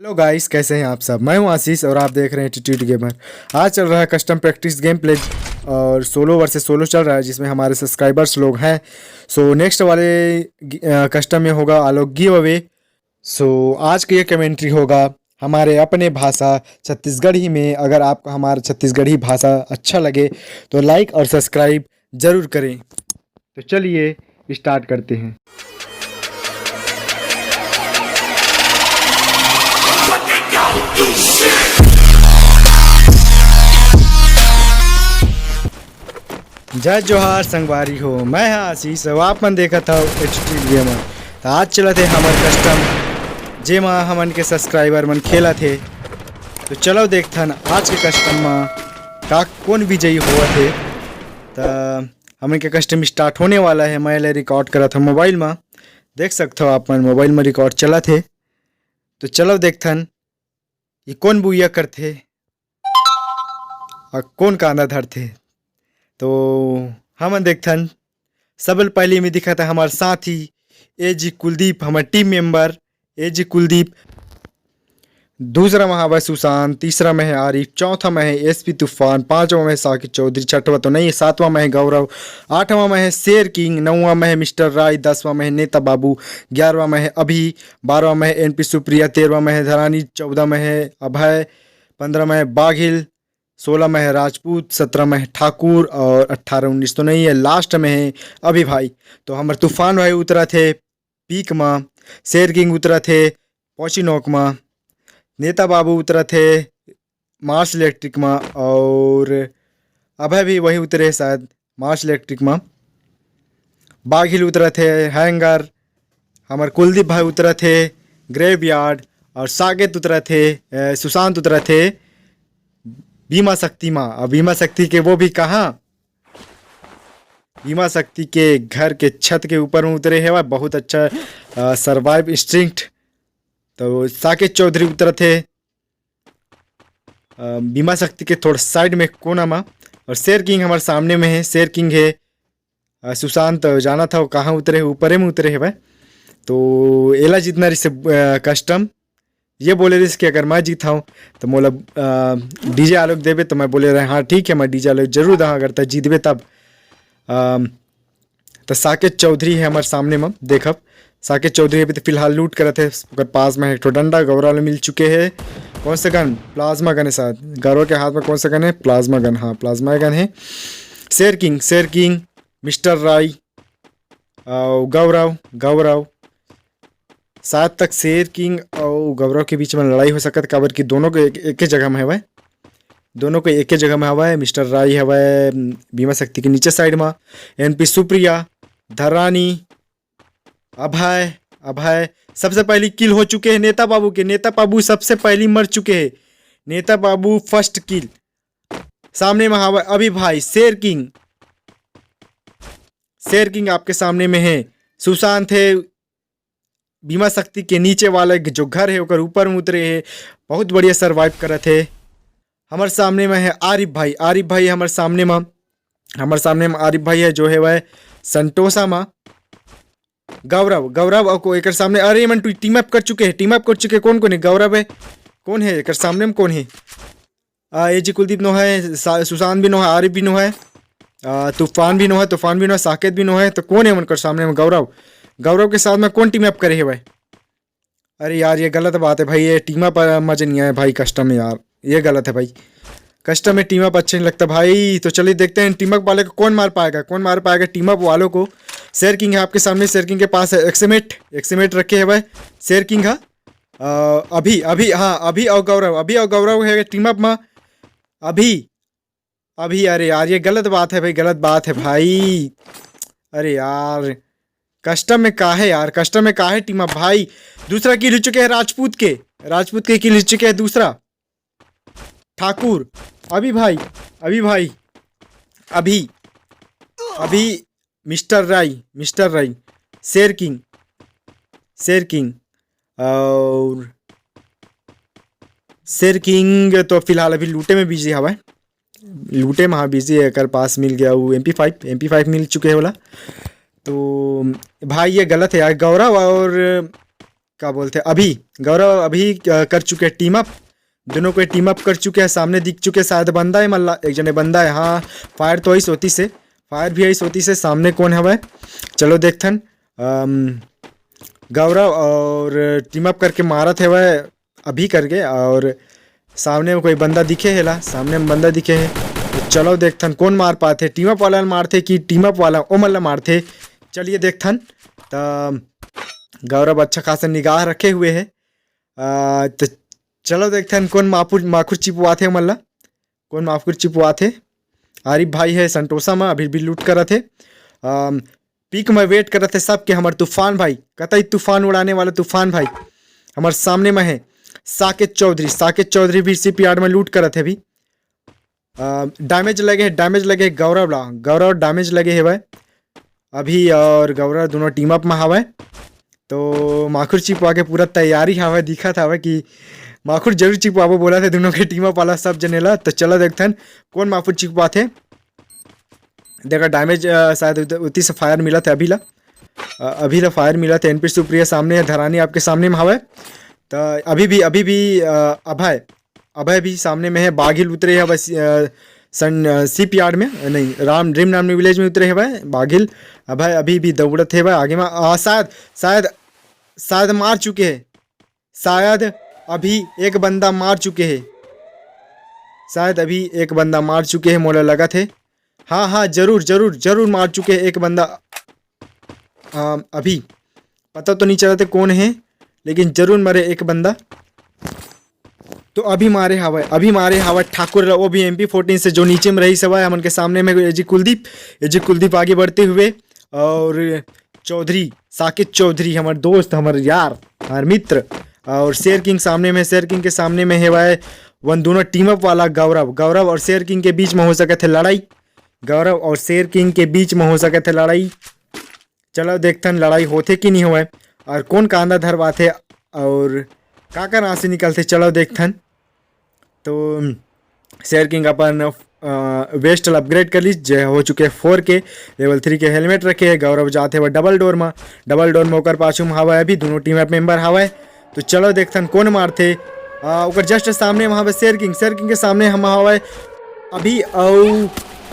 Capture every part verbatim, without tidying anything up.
Hello गाइस, कैसे हैं आप सब? मैं हूं आशीष और आप देख रहे हैं एटीट्यूड गेमर। आज चल रहा है कस्टम प्रैक्टिस गेम प्ले और सोलो वर्सेस सोलो चल रहा है, जिसमें हमारे सब्सक्राइबर्स लोग हैं। सो नेक्स्ट वाले कस्टम में होगा आलोक गिव अवे। सो आज का ये कमेंट्री होगा हमारे अपने भाषा छत्तीसगढ़ी में। अगर आपको हमारा छत्तीसगढ़ी भाषा अच्छा लगे तो लाइक और सब्सक्राइब जरूर करें। तो चलिए स्टार्ट करते हैं। जय जोहार संगवारी हो, मैं हा आशीष अउ आप मन देखत हव एच टी गेमर। त आज चलत हे हमर कस्टम, जेमा हमन के सब्सक्राइबर मन खेलत हे। तो चलो देखथन आज के कस्टम म का कोन विजयी होवत हे। त हमन के कस्टम स्टार्ट होने वाला हे। मैं ले रिकॉर्ड करत हव मोबाइल म, देख सकथव आप मन मोबाइल म रिकॉर्ड चलत हे। तो चलो देखथन ये कोन बुइया करथे अउ कोन कांदा धरथे। तो हमन देखथन, सबले पहली में दिखत हे हमर साथी ए जी कुलदीप, हमर टीम मेंबर ए जी कुलदीप। दूसरा में हवय सुशांत, तीसरा में हे आरिफ, चौथा में हे एसपी तूफान, पांचवा में हे साकिब चौधरी, छठवा तो नहीं है, सातवां में हे गौरव, आठवां में हे शेर किंग, नौवां में हे मिस्टर राय, दसवां में हे नेता बाबू, ग्यारहवां में हे अभी, बारहवां में हे एनपी सुप्रिया, तेरहवां में हे धरानी, चौदह में हे अभय, पंद्रह में हे बाघिल, सोलह में हे राजपूत, सत्रह में हे ठाकुर और अट्ठारह उन्नीस तो नहीं है, लास्ट में हे अभी भाई। तो हमर तूफान भाई उतरत हे पीक म, शेर किंग उतरत हे पौची नोक म, नेता बाबू उतरत हे मार्स इलेक्ट्रिक म, और अभय भी वही उतरे हे शायद मार्स इलेक्ट्रिक म। बाघिल उतरत हे हैंगर, हमर कुलदीप भाई उतरत हे ग्रेवयार्ड, और साकेत उतरत हे, ए, सुशांत उतरत हे बीमा शक्ति म। अब बीमा शक्ति के वो भी कहाँ, बीमा शक्ति के घर के छत के ऊपर में उतरे हेवय। बहुत अच्छा सर्वाइव इंस्टिंक्ट। तो साकेत चौधरी उतरत हे अ, बीमा शक्ति के थोड़ा साइड में कोना मा, और शेर किंग हमर सामने में हे। शेर किंग हे अ, सुशांत जानत हव कहाँ उतरे हे, ऊपरे में उतरे हेवय। तो एला जीतना रहिसे अ, कस्टम, ये बोले रहिस कि अगर मैं जीतहूँ तो मोला अ, डीजे आलोक देबे। तो मैं बोले रहे हाँ ठीक है, मैं डीजे आलोक जरूर दहा अगर तै जीतबे तब। अ, तो साकेत चौधरी हे हमर सामने म, देखब साकेत चौधरी अभी तो फिलहाल लूट करत हे। ओकर पास में एक ठो डंडा गौरव ल मिल चुके हे। कौन सा गन? प्लाज्मा गन हे शायद। गौरव के हाथ में कौन सा गन हे? Plasma gun. हाँ, प्लाज्मा गन हे। शेर किंग, शेर किंग, मिस्टर राय, अउ गौरव, गौरव। शायद तक शेर किंग अउ गौरव के बीच में लड़ाई हो सकत, काबर कि दोनों के एक, एके जगह में हवय, दोनों के एके जगह में हवय। मिस्टर राय हवय, उम, बीमा शक्ति के नीचे साइड में, एनपी सुप्रिया, धरानी, अभय, अभय। सबसे पहली किल हो चुके हे नेता बाबू के, नेता बाबू सबसे पहली मर चुके हे, नेता बाबू फर्स्ट किल। सामने में हवय अभी भाई शेर किंग, शेर किंग आपके सामने में हे। सुशांत हे बीमा शक्ति के नीचे वाले जो घर हे ओकर ऊपर में उतरे हे, बहुत बढ़िया सर्वाइव करत हे। हमर सामने में हे आरिफ भाई, आरिफ भाई हमर सामने में, हमर सामने में आरिफ भाई हे जो हे वह संतोषा मा। गौरव, गौरव अउ को एकर सामने, अरे मन टीम अप कर चुके हे, टीम अप कर चुके हे। कौन कौन हे? गौरव हे, कौन हे एकर सामने में, कौन हे? आ, ए जी कुलदीप नो है, सा-, सुशांत भी नो है, आरिफ भी नो है, आ, तूफान भी नो है, तूफान भी नो है, साकेत भी नो है। तो कौन है उनकर सामने में? गौरव। गौरव के साथ में कौन टीम अप करे है भाई? अरे यार, ये गलत बात है भाई, ये टीम अप मजे नहीं आए भाई कस्टम में यार, ये गलत है भाई। कस्टम में टीम अप अच्छे नहीं लगता भाई। तो चलिए देखते हैं टीम अप वाले को कौन मार पाएगा, कौन मार पाएगा टीम अप वालों को। शेर किंग है आपके सामने, शेर किंग के पास है एक्सीमेट, एक्सीमेट रखे है भाई शेर किंग। हाँ, अ, अभी, अभी, हाँ, अभी और गौरव, अभी और गौरव है टीम अप में। अभी, अभी, अरे यार, ये गलत बात है भाई, गलत बात है भाई। अरे यार, कस्टम में का है यार, कस्टम में का है टीम अप भाई? दूसरा किल हो चुके हैं राजपूत के, राजपूत के किल हो चुके हैं दूसरा। ठाकुर, अभी भाई, अभी भाई, अभी, अभी मिस्टर राय, मिस्टर राय, शेर किंग, शेर किंग और शेर किंग तो फिलहाल अभी लूटे में बिजी हवय, लूटे में हाँ बिजी है। एकर पास मिल गया वो एम पी फ़ाइव, एम पी फ़ाइव मिल चुके है बोला। तो भाई ये गलत है यार, गौरव और का बोलथे, अभी गौरव अभी, अ, कर चुके हैं टीम अप। दोनों कोई टीम अप कर चुके हैं, सामने दिख चुके हैं शायद बंदा है मल्ला, एक जने बंदा है। हाँ, फायर तो ऐस होती से, फायर भी ऐस होती से। सामने कौन हवय, चलो देखथन। अम, गौरव और टीम अप करके मारत हवय अभी करके, और सामने में कोई बंदा दिखे हे ला, सामने में बंदा दिखे हे। तो चलो देखथन कौन मार पाथे, टीम अप वाला ल मारथे कि टीम अप वाला ओ मन ला मारथे। चलिए देखथन। त गौरव अच्छा खासा निगाह रखे हुए हे। अ, त चलो देखथन कौन मापुर माखुर चिपवाथे हमन ला, कौन माखुर चिपवाथे। आरिफ भाई हे संतोषा म, अभी भी लूट करत हे। अम, पीक में वेट करत हे सबके हमर तूफान भाई, कतई तूफान उड़ाने वाला तूफान भाई हमर सामने में हे। साकेत चौधरी, साकेत चौधरी भी शिपयार्ड में लूट करत हे अभी। अ, डैमेज लगे हे, डैमेज लगे हे गौरव ला, गौरव डैमेज लगे हे भाई। अभी और गौरव दोनों टीम अप में हवय। तो माखुर चिपवा के पूरा तैयारी हवय, दिखत हवय कि माखुर जरूर चिपवाबो बोलत हे दोनों के टीम अप वाला सब जने ला। तो चलो देखथन कौन माखुर चिपवाथे। देखा डैमेज, अ, शायद उत-, उती से फायर मिलत हे अभी ला। अ, अभी ला फायर मिलत हे। एनपी सुप्रिया सामने हे, धरानी आपके सामने में हवय। त अभी भी, अभी भी, अ, अभय, अभय भी सामने में हे। बाघिल उतरे हे बस, अ, सन, अ, शिपयार्ड में, नहीं, राम, ड्रीम नाम विलेज में उतरे हे भाई बाघिल। अभय अभी भी दौड़त हे भाई आगे में। अ, शायद, शायद, शायद मार चुके हे। शायद अभी एक बंदा मार चुके हे। शायद अभी एक बंदा मार चुके हे, मोला लगत हे। हाँ, हाँ, जरूर, जरूर, जरूर मार चुके हे एक बंदा। अ, अभी पता तो नहीं चलत हे कौन हे, लेकिन जरूर मरे एक बंदा। तो अभी मारे हवय, अभी मारे हवय ठाकुर ला, वो भी एमपी फोर्टीन से, जो नीचे में रहिस हवय हमन के सामने में एजी कुलदीप। एजी कुलदीप आगे बढ़ते हुए, और चौधरी, साकिब चौधरी, हमर दोस्त, हमर यार, हमर मित्र, और शेर किंग सामने में, शेर किंग के सामने में हेवय वन दोनों टीम अप वाला गौरव। गौरव और शेर किंग के बीच में हो सकत हे लड़ाई, गौरव और शेर किंग के बीच में हो सकत हे लड़ाई। चलो देखथन लड़ाई होथे कि नहीं होवय, और कौन कांदा धरवाथे और का का राशि निकलथे, चलो देखथन। तो शेर किंग अपन, अ, वेस्ट ल अपग्रेड कर लीस, जे हो चुके फोर के, लेवल थ्री के हेलमेट रखे हे। गौरव जात हे वो डबल डोर म, डबल डोर म ओकर पाछू म हवय अभी दोनों टीम अप मेंबर हवय। तो चलो देखथन कौन मारथे। अ, ओकर जस्ट सामने म हवय शेर किंग, शेर किंग के सामने हम हवय अभी, अउ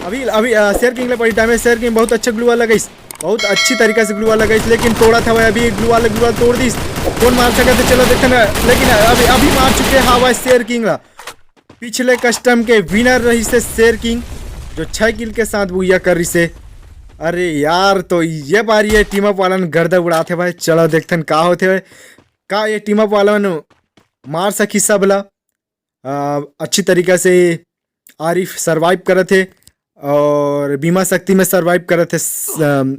अभी, अभी, अ, शेर किंग ले पड़ी डैमेज। शेर किंग बहुत अच्छा ग्लू वाल लगाइस, बहुत अच्छी तरीका से ग्लू वाल लगाइस, लेकिन तोड़त हवय अभी ग्लू वाल, ग्लू वाल तोड़ दिस। कौन मार सकत हे, चलो देखथन। लेकिन अभी, अभी मार चुके हवय शेर किंग ला। पिछले कस्टम के विनर रहिस हे शेर किंग, जो छह किल के साथ बुइया कर रहिस हे। अरे यार, तो ये बारी ये टीम अप वालन गर्दा उड़ात हे भाई। चलो देखथन का होथे भाई, का ये टीम अप वालन मार सकही सब ला। अ, अच्छी तरीका से आरिफ सर्वाइव करत हे और बीमा शक्ति में सर्वाइव करत हे स-, अम,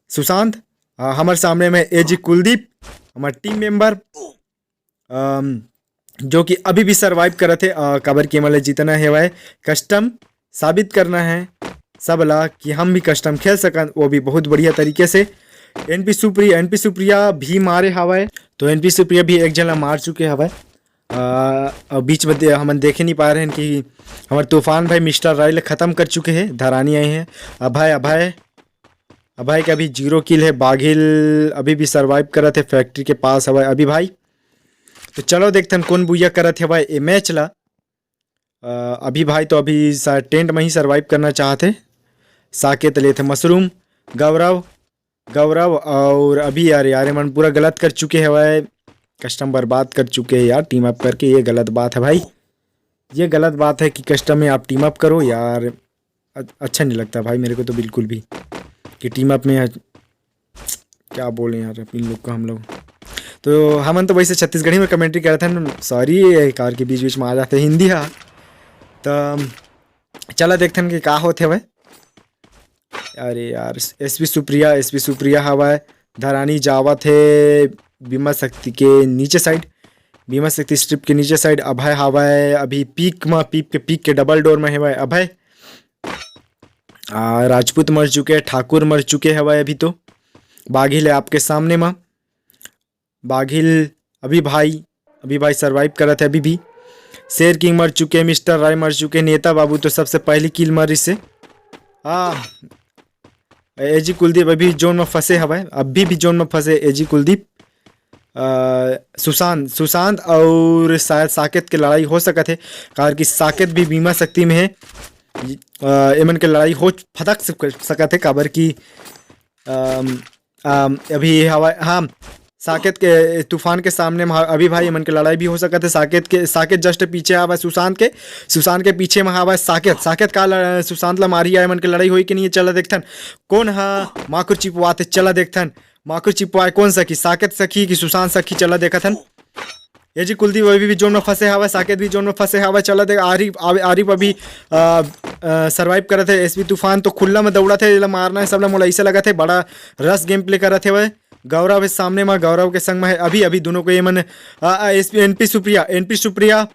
सुशांत। अ, हमर सामने में एजी कुलदीप, हमर टीम मेंबर, अम, जो कि अभी भी सर्वाइव करत हे, अ, काबर कि एमन ल जीतना हेवय, कस्टम साबित करना है सब ला कि हम भी कस्टम खेल सकन, वो भी बहुत बढ़िया तरीके से। एनपी सुप्रिया, एनपी सुप्रिया भी मारे हवय, तो एनपी सुप्रिया भी एक झन ला मार चुके हवय। अ, अउ बीच में दे-, हमन देखे नहीं पा रहे हैं कि हमर तूफान भाई मिस्टर राय ले खत्म कर चुके हैं, धरानी आए हैं। अभय, अभय, अभय के अभी जीरो किल है। बाघिल अभी भी सर्वाइव करत है, फैक्ट्री के पास हवय अभी भाई। तो चलो देखथन कौन बुइया करत है भाई ये मैच ला। अ, अभी भाई तो अभी सा-, टेंट में ही सर्वाइव करना चाहत है। साकेत लेत है मशरूम, गौरव, गौरव और अभी यार, यार, ये मन पूरा गलत कर चुके हवय, कस्टम बर्बाद कर चुके हैं यार, टीम अप करके। ये गलत बात है भाई, ये गलत बात है कि कस्टम में आप टीम अप करो यार। अ-, अच्छा नहीं लगता भाई मेरे को तो बिल्कुल भी, कि टीम अप में क्या बोले यार इन लोग का हम लोग। तो हमन तो वैसे छत्तीसगढ़ी में कमेंट्री करत हन, सॉरी, ये कार के बीच बीच में आ जाते हिंदी हा। तो चला देखथन कि का होथे भाई। अरे यार, एसपी सुप्रिया, एसपी सुप्रिया हवय, धरानी जावत हे बीमा शक्ति के नीचे साइड, बीमा शक्ति स्ट्रिप के नीचे साइड अभय हवय। अभी पीक म, पीक के, पीक के डबल डोर में हवय अभय। आ, राजपूत मर चुके, ठाकुर मर चुके हवय अभी तो। बाघिल है आपके सामने म, बाघिल अभी भाई, अभी भाई सर्वाइव करत है अभी भी। शेर किंग मर चुके, मिस्टर राय मर चुके, नेता बाबू तो सबसे पहली किल मरिस हे। हाँ, एजी कुलदीप अभी जोन में फंसे हवय, अभी भी जोन में फंसे एजी कुलदीप। अ, सुशांत, सुशांत और शायद साकेत के लड़ाई हो सकत हे, काबर कि साकेत भी बीमा शक्ति में हे। अ, एमन के लड़ाई हो फटक सक-, सकत हे, काबर कि, अम, अम, अभी हवा, हाँ, साकेत के, तूफान के सामने में अभी भाई एमन के लड़ाई भी हो सकत हे। साकेत के, साकेत just पीछे हवय सुशांत के, सुशांत के पीछे में हवय साकेत। साकेत का ल-, सुशांत ला मारी आय, एमन के लड़ाई होई कि नहीं, चला देखथन। कौन हा माखुर चिपवाथे, चला देखथन। माखुर चिपवाए कौन सखी, साकेत सखी कि सुशांत सखी, चला देखथन। ए जी कुलदीप अभी भी जोन में फंसे हवय, साकेत भी जोन में फंसे हवय। चला देख, आरिफ, आरिफ अभी, अ, अ, survive करत हे। एसपी तूफान तो खुल्ला में दौड़त हे, एला मारना हे सबला, मोला ऐसे लगत हे बड़ा रस game play करत हे वह। गौरव हे सामने में, गौरव के संग में हे अभी, अभी दोनों को ये मन, अ, अ, SP, NP Supriya, NP Supriya,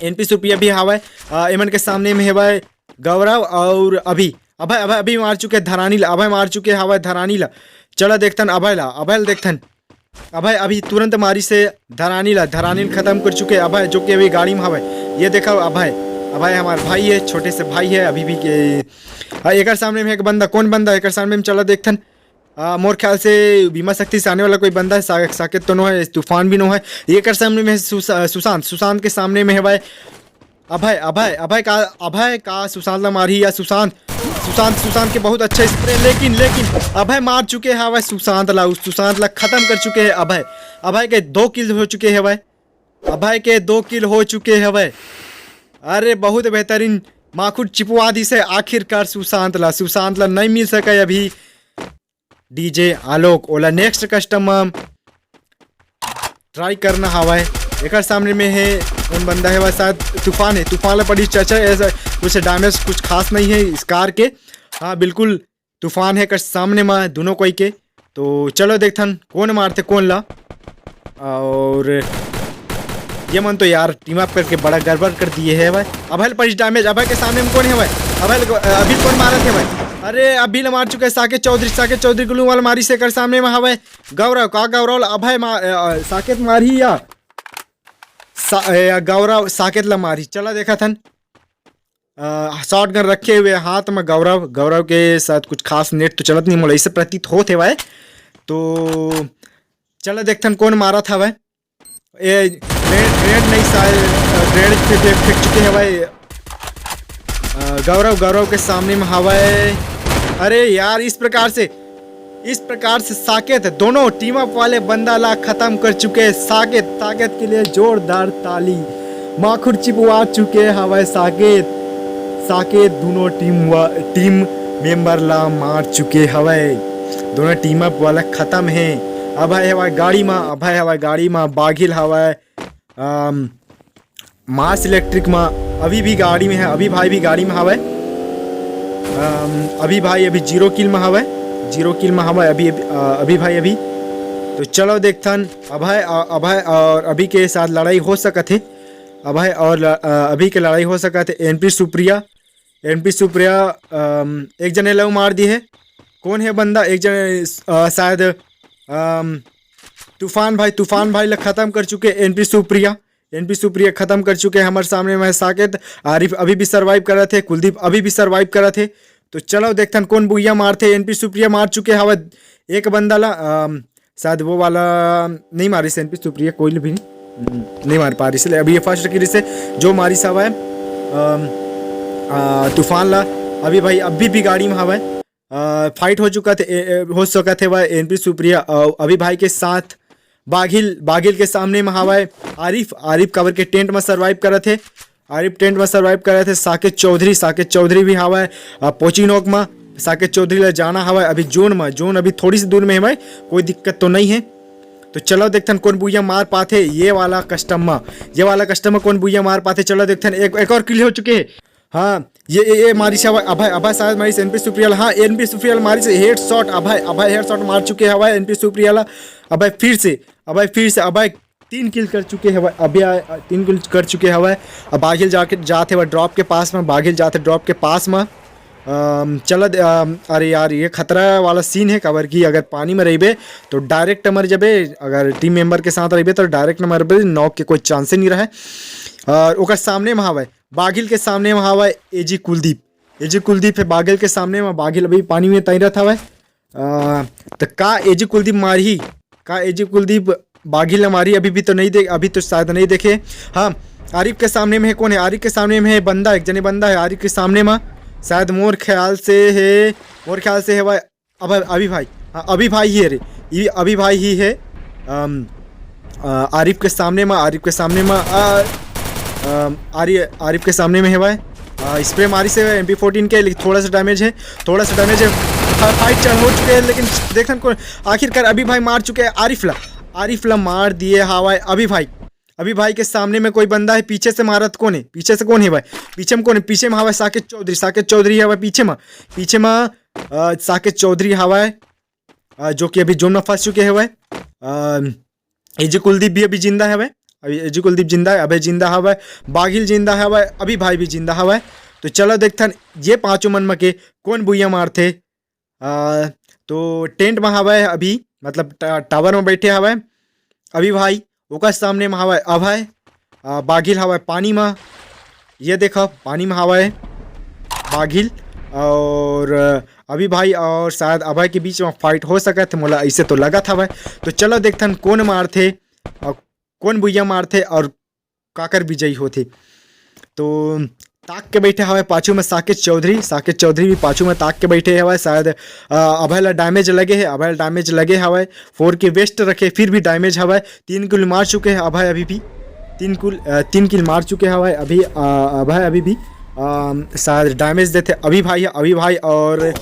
NP Supriya भी हवय, अ, एमन के सामने में हेवय गौरव और अभी, अभय, अभय अभी मार चुके धरानी ला, अभय मार चुके हवय धरानी ला। चला देखथन अभय ला, अभय ला देखथन। अभय अभी तुरंत मारी से धरानी ला, धरानी ला खत्म कर चुके अभय, जो कि अभी गाड़ी में हवय। ये देखा अभय, अभय हमार भाई है, छोटे से भाई है अभी भी के। आ, एकर सामने में एक बंदा, कौन बंदा एकर सामने में, चला देखथन। आ, मोर ख्याल से बीमा शक्ति से आने वाला कोई बंदा है, सा-, साकेत तो नो है, तूफान भी नो है। एकर सामने में सुशा-, सुशांत, सुशांत के सामने में है भाई अभय, अभय, अभय का, अभय का सुशांत ला मारही या सुशांत, सुशांत, सुशांत के बहुत अच्छा स्प्रे, लेकिन, लेकिन अभय मार चुके हैं भाई सुशांत ला, उस सुशांत ला खत्म कर चुके हैं अभय। अभय के दो किल हो चुके हैं भाई, अभय के दो किल हो चुके हैं भाई। अरे बहुत बेहतरीन, माखुर चिपवा दी से आखिरकार सुशांत ला, सुशांत ला नहीं मिल सके अभी। डीजे आलोक ओला नेक्स्ट कस्टम ट्राई करना हवय। एकर सामने में है कौन बंदा है, वह शायद तूफान है। तूफान ला पड़ी चर्चा, ऐसा कुछ डैमेज कुछ खास नहीं है इस कार के। हाँ बिल्कुल, तूफान है कर सामने में दोनों कोई के। तो चलो देखथन कौन मारते कौन ला। और ये मन तो यार टीम अप करके बड़ा गड़बड़ कर दिए है भाई। अभय पड़ी डैमेज, अभय के सामने में कौन है भाई? अभय, अभी कौन मारत है भाई? अरे अभी ला मार चुके हैं साकेत चौधरी, साकेत चौधरी ग्लू वाला मारी से कर सामने में हवय। गौरव का, गौरव ला अभय मा-, अ, अ, साकेत मारी या सा-, ए, गौरव साकेत ला मारी। चला देखा थन। अ, शॉटगन रखे हुए हाथ में गौरव, गौरव के साथ कुछ खास नेट तो चलत नहीं, मोला इसे प्रतीत होत हेवय। तो चला देखथन कौन मारत हवय। ए, ग्रेनेड, ग्रेनेड नहीं शायद, अ, ग्रेनेड फे-, फे-, फेंक चुके हैं भाई। अ, गौरव, गौरव के सामने में हवय। अरे यार, इस प्रकार से, इस प्रकार से साकेत दोनों टीम अप वाले बंदा ला खत्म कर चुके हैं। साकेत, साकेत के लिए जोरदार ताली। माखुर चिपवा चुके हवय साकेत। साकेत दोनों टीम वा-, टीम मेंबर ला मार चुके हवय। दोनों टीम अप वाला खत्म है। अभय हवय गाड़ी मा, अभय हवय गाड़ी मा, बाघिल हवय, अम, मास इलेक्ट्रिक मा, अभी भी गाड़ी में है, अभी भाई भी गाड़ी में हवय। अम, अभी भाई अभी जीरो किल में हवय, जीरो किल में हवय अभी, अभी, अ, अभी भाई अभी। तो चलो देखथन अभय, अ, अभय और अभी के साथ लड़ाई हो सकत हे। अभय और ल-, अ, अभी के लड़ाई हो सकत हे। एनपी सुप्रिया, एनपी सुप्रिया, अम, एक जने लव मार दी है। कौन है बंदा? एक जने, अ, शायद, अम, तूफान भाई, तूफान भाई ला खत्म कर चुके एनपी सुप्रिया। एनपी सुप्रिया खत्म कर चुके हैं। हमारे सामने में साकेत, आरिफ अभी भी सर्वाइव करत हे, कुलदीप अभी भी सर्वाइव करत हे। तो चलो देखथन कौन बुइया मारथे। एनपी सुप्रिया मार चुके हवय एक बंदा ला, अम, शायद वो वाला नहीं मारिस एनपी सुप्रिया, कोई भी नहीं, नहीं मार पा रही। इसलिए अभी ये फर्स्ट किल से जो मारिस हवय, अम, अ, तूफान ला, अभी भाई अभी भी गाड़ी में हवय। अ, फाइट हो चुका थे, ए, ए, हो सकत हे वह एनपी सुप्रिया, अ, अभी भाई के साथ बाघिल, बाघिल के सामने में हवय आरिफ, आरिफ काबर के टेंट में सर्वाइव करत हे, आरिफ टेंट में सर्वाइव करत हे। साकेत चौधरी, साकेत चौधरी भी हवय, अ, पोचिनोक में। साकेत चौधरी ला जाना हवय अभी जोन में, जोन अभी थोड़ी सी दूर में हवय, कोई दिक्कत तो नहीं है। तो चलो देखथन कौन बुइया मार पाथे ये वाला कस्टम में, ये वाला कस्टम में कौन बुइया मार पाथे। चलो देखथन, एक, एक और किल हो चुके हैं। हाँ, ये, ये, ये मारिस हवय अभय, अभय शायद मारिस एनपी सुप्रिया ला। हाँ, एनपी सुप्रिया ला मारिस हेडशॉट अभय, अभय हेडशॉट मार चुके हवय एनपी सुप्रिया ला। अभय फिर से, अभय फिर से, अभय तीन किल कर चुके हवय, अभी आ-, तीन किल कर चुके हवय। अब बाघिल जाके, जात हवय ड्रॉप के पास में, बाघिल जात हे ड्रॉप के पास में। अम, चला दे, अम, अरे यार, ये खतरा वाला सीन है, काबर कि अगर पानी में रहिबे तो डायरेक्ट मर जाबे, अगर टीम मेंबर के साथ रहिबे तो डायरेक्ट मरबे, नॉक के कोई चांसे नहीं रहे। और ओकर सामने में हवय, बाघिल के सामने में हवय एजी कुलदीप, एजी कुलदीप है बाघिल के सामने में, बाघिल अभी पानी में तैरत हवय। अ, त का एजी कुलदीप मारही, का एजी कुलदीप बाघिल ला मारी, अभी भी तो नहीं देख, अभी तो शायद नहीं देखे। हाँ, आरिफ के सामने में है, कौन है? आरिफ के सामने में है बंदा, एक जने बंदा है आरिफ के सामने में, शायद मोर ख्याल से है, मोर ख्याल से है भाई, अब अभी भाई, हाँ, अभी भाई ही है रे, ये अभी भाई ही है। अम, अ, आरिफ के सामने में, आरिफ के सामने में, अ, अम, आरि-, आरिफ के सामने में है भाई। स्प्रे मारी से एम पी फोर्टीन के, लेकिन थोड़ा सा डैमेज है, थोड़ा सा डैमेज है। फा-, फाइट चल हो चुके हैं, लेकिन देखन को आखिरकार अभी भाई मार चुके हैं आरिफ ला, आरिफ ला मार दिए हवाए अभी भाई। अभी भाई के सामने में कोई बंदा है, पीछे से मारत कौन है? पीछे से कौन है भाई? पीछे में कौन है? पीछे में हवाए साकेत चौधरी, साकेत चौधरी है भाई पीछे में, पीछे में, अ, साकेत चौधरी हवाए, अ, जो कि अभी जोन में फंस चुके हैं भाई। अ, एजी कुलदीप भी अभी जिंदा है भाई, अभी एजी कुलदीप जिंदा है, अभय जिंदा है भाई, बाघिल जिंदा है भाई, अभी भाई भी जिंदा है भाई। तो चलो देखथन ये पांचों मन में के कौन बुइया मारथे। अ, तो टेंट में हवाए अभी, मतलब टा-, टावर में बैठे हवाए अभी भाई, ओकर सामने में हवाए अभय, अ, बाघिल हवाए पानी में, ये देखो पानी में हवाए बाघिल, और अभी भाई और शायद अभय के बीच में फाइट हो सकत है, मोला ऐसे तो लगत हवय। तो चलो देखथन कौन मारथे और कौन बुइया मारथे और काकर विजयी होथे। तो ताक के बैठे हवय पाछू में साकेत चौधरी, साकेत चौधरी भी पाछू में ताक के बैठे हवय। शायद, अ, अभय ला डैमेज लगे है, अभय ला डैमेज लगे हवय। फोर के वेस्ट रखे, फिर भी डैमेज हवय। तीन किल मार चुके हैं अभय अभी भी, तीन किल, अ, तीन किल मार चुके हवय अभी, अ, अभय अभी भी। अम, शायद डैमेज देथे अभी भाई, अभी भाई और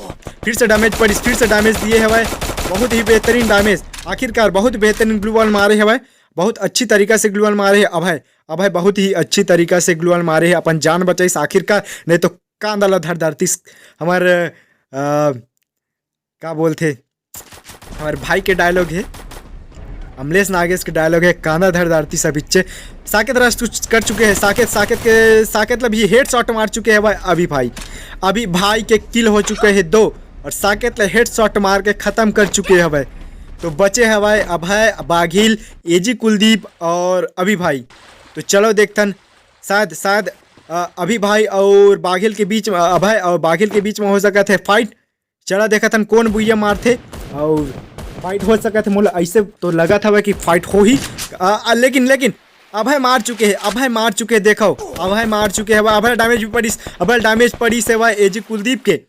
फिर से डैमेज पड़िस, फिर से डैमेज दिए हवय। बहुत ही बेहतरीन डैमेज, आखिरकार बहुत बेहतरीन ग्लू वॉल मारे हवय, बहुत अच्छी तरीका से ग्लू वॉल मारे है अभय। अभय बहुत ही अच्छी तरीका से ग्लू वॉल मारे है, अपन जान बचाइस आखिरकार, नहीं तो कांदा ला धर धरतीस। हमर, अ, का बोलथे, हमर भाई के डायलॉग है, अमलेश नागेश के डायलॉग है, कांदा धर धरतीस अभिच्चे। साकेत रश कर चुके हैं, साकेत, साकेत के, साकेत ला भी हेडशॉट मार चुके हैं भाई अभी भाई। अभी भाई के किल हो चुके हैं दो और साकेत ला हेडशॉट मार के खत्म कर चुके हैं भाई। तो बचे हवाए अभय, बाघिल, एजी कुलदीप और अभी भाई। तो चलो देखथन, शायद, शायद, अ, अभी भाई और बाघिल के बीच में, अभय और बाघिल के बीच में हो सकत है फाइट। चला देखत हन कौन बुइया मारथे और फाइट हो सकत है। मोला ऐसे तो लगत हवय कि फाइट होही, अ, अ, लेकिन, लेकिन अभय मार चुके हैं, अभय मार चुके हैं। देखो, अभय मार चुके हैं, अभय डैमेज भी पड़िस, अभय डैमेज पड़िस है भाई एजी कुलदीप के,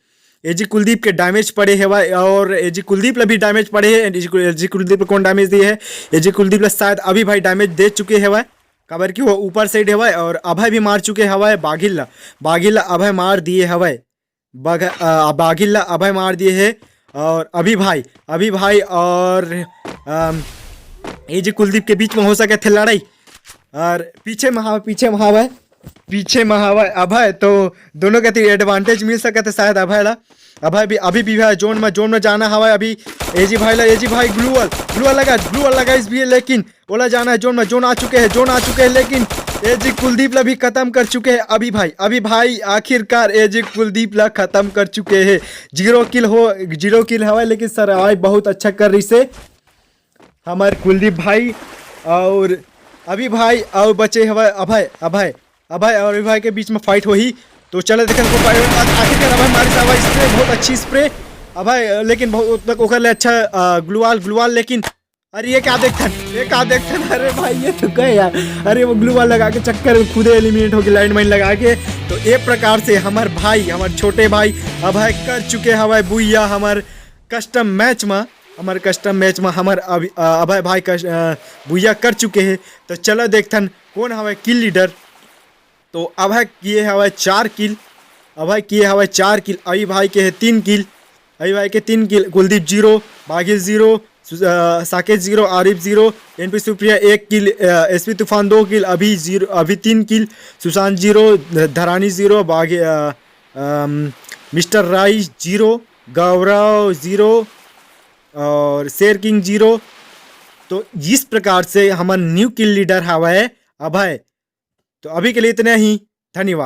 एजी कुलदीप के डैमेज पड़े है भाई, और एजी कुलदीप ला भी डैमेज पड़े है। एजी कुल-, एजी कुलदीप ला कौन डैमेज दिए है? एजी कुलदीप ला शायद अभी भाई डैमेज दे चुके है भाई, काबर कि वो ऊपर साइड है भाई, और अभय भी मार चुके है भाई बाघिल ला, बाघिल ला अभय मार दिए है भाई। बाघ-, अ, बाघिल ला अभय मार दिए है। और अभी भाई, अभी भाई और, अम, एजी कुलदीप के बीच में हो सकत है लड़ाई। और पीछे में हवा, पीछे में हवा है, पीछे में हवा है अभय, तो दोनों के एडवांटेज मिल सकत है शायद अभय ला। अभय भी, अभी भी है जोन में, जोन में जाना हवा है अभी। एजी भाई ला, एजी भाई ग्लू वॉल, ग्लू वॉल लगा, ग्लू वॉल लगा इस भी है, लेकिन ओला जाना है जोन में, जोन आ चुके हैं, जोन आ चुके हैं, लेकिन एजी कुलदीप ला भी खत्म कर चुके हैं अभी भाई। अभी भाई आखिरकार एजी कुलदीप ला खत्म कर चुके हैं। जीरो किल हो, जीरो किल हवा है, लेकिन सर आज बहुत अच्छा कर रही से हमर कुलदीप भाई और अभी भाई और बचे हवा अभय, अभय, अभय और अभी भाई के बीच में फाइट होही। तो चलो देखन को आखिरकार अभय मारिस हवा स्प्रे, बहुत अच्छी स्प्रे। अभय, लेकिन बहुत तक ओकर ले अच्छा, अ, ग्लू वॉल, ग्लू वॉल, लेकिन अरे ये क्या देखथन, ये क्या देखथन? अरे भाई ये तो गए यार। अरे वो ग्लू वॉल लगा के चक्कर में खुदे एलिमिनेट होके लाइन माइन लगा के। तो ये प्रकार से हमर भाई, हमर छोटे भाई अभय कर चुके हवय बुइया हमर कस्टम मैच में, हमर कस्टम मैच में हमर अभि-, अ, अभय भाई कस-, अ, बुइया कर चुके हैं। तो चलो देखथन कौन हवय किल लीडर। तो अभय किए हवय चार किल, अभय किए हवय चार किल, अभी भाई के है तीन किल, अभी भाई के तीन kill, Kuldeep zero, Baghil zero, सु-, अ, Saket zero, Arif zero, NP Supriya एक किल, अ, एसपी तूफान दो किल, अभी जीरो, अभी तीन किल, सुशांत जीरो, ध-, धरानी जीरो, बाघ-, अ, अम, मिस्टर राय जीरो, गौरव जीरो और शेर किंग जीरो। तो इस प्रकार से हमर न्यू किल लीडर हवय अभय। तो अभी के लिए इतने ही, धन्यवाद।